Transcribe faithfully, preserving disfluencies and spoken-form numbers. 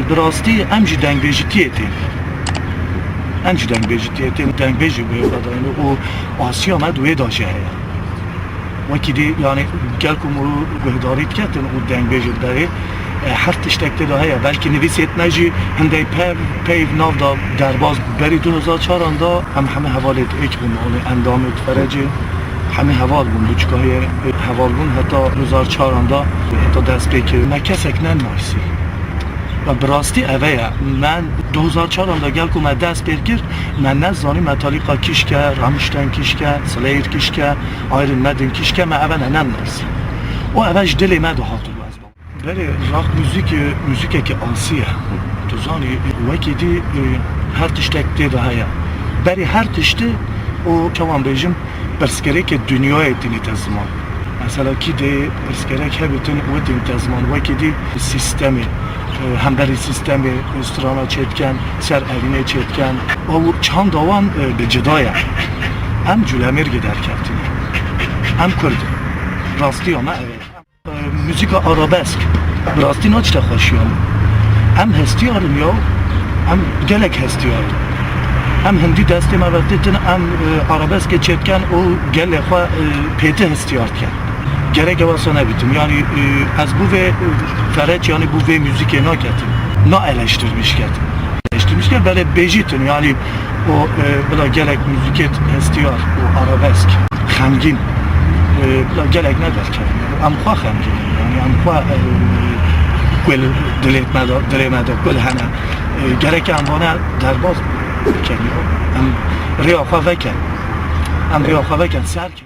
Bi rastî em jî dengbêjitiyê tên. Em jî dengbêjitiyê tên. Dengbêjî bi wê re dayîn û Asiya me di wê de jî heye. Wekî dî, yanî, gel ku mirov guhdarî diketin û dengbêjî berê, e, her tiştek tê de heye. Belkî nivîsêt me jî hindê pev, peyv nav da derbas bû. Berî du hezar çaran da em hemî hevalêt êk bûn, yanî endamêt ferecê hemî heval bûn. Biçkahiyê heval bûn heta du hezar çaran da, heta dest pê kir. Me kesek nenasî. Ve bi rastî eve ye. Me du hezar çaran da gel ku me dest pê kir, me nezanî Metallica kîşke, Rammstein kîşke, Slayer kîşke, Iron Maiden kîşke, me eve ne nenasî. Û eve ji dilê me dihat û ez Berê, rock muzîk, e, muzîkekî asî ye. Tu zanî, e, wekî dî, e, her tiştek tê de heye. Berê her tiştî û çawan bêjim, pirsgirêkê dinyayê tînî te ziman. Mesela kî dê pirsgirêk hebîtin wê tînî te ziman. Wekî dî sîstemê, e, hemberî sîstemê, e, strana çêdiken, ser evînê çêdiken. Ew çanda wan, e, bi cida ye. Em Culemêrgê derkevtîne. Em Kurd in. Rastiya me ev e. Muzîka arabesk bi rastî naçite xweşiya min. Em hestiyar in ya, em gelek hestiyar in. Em hindî destê me ve ditin, em, e, arabeskê çêdiken û gelê xwe, e, pêti hestiyar dikin. Gerek ew wesa nebîtim. Yanî, e, ez bo vê, e, fereç, yanî bo vê muzîkê naketim. Na eleştirmiş ketim. Eleştirmiş ke belê bêjîtin, yanî o, e, bila gelek muzîkêt hestiyar û arabesk, xemgîn, e, bila gelek ne derkevin. Em xwe xemgîn in, yanî em xwe, e, ku li dilê me de, dilê me de ku li hene. E, gerek em vane derbas bikin, em rêya xwe vekin. Em rêya xwe vekin, ser kin.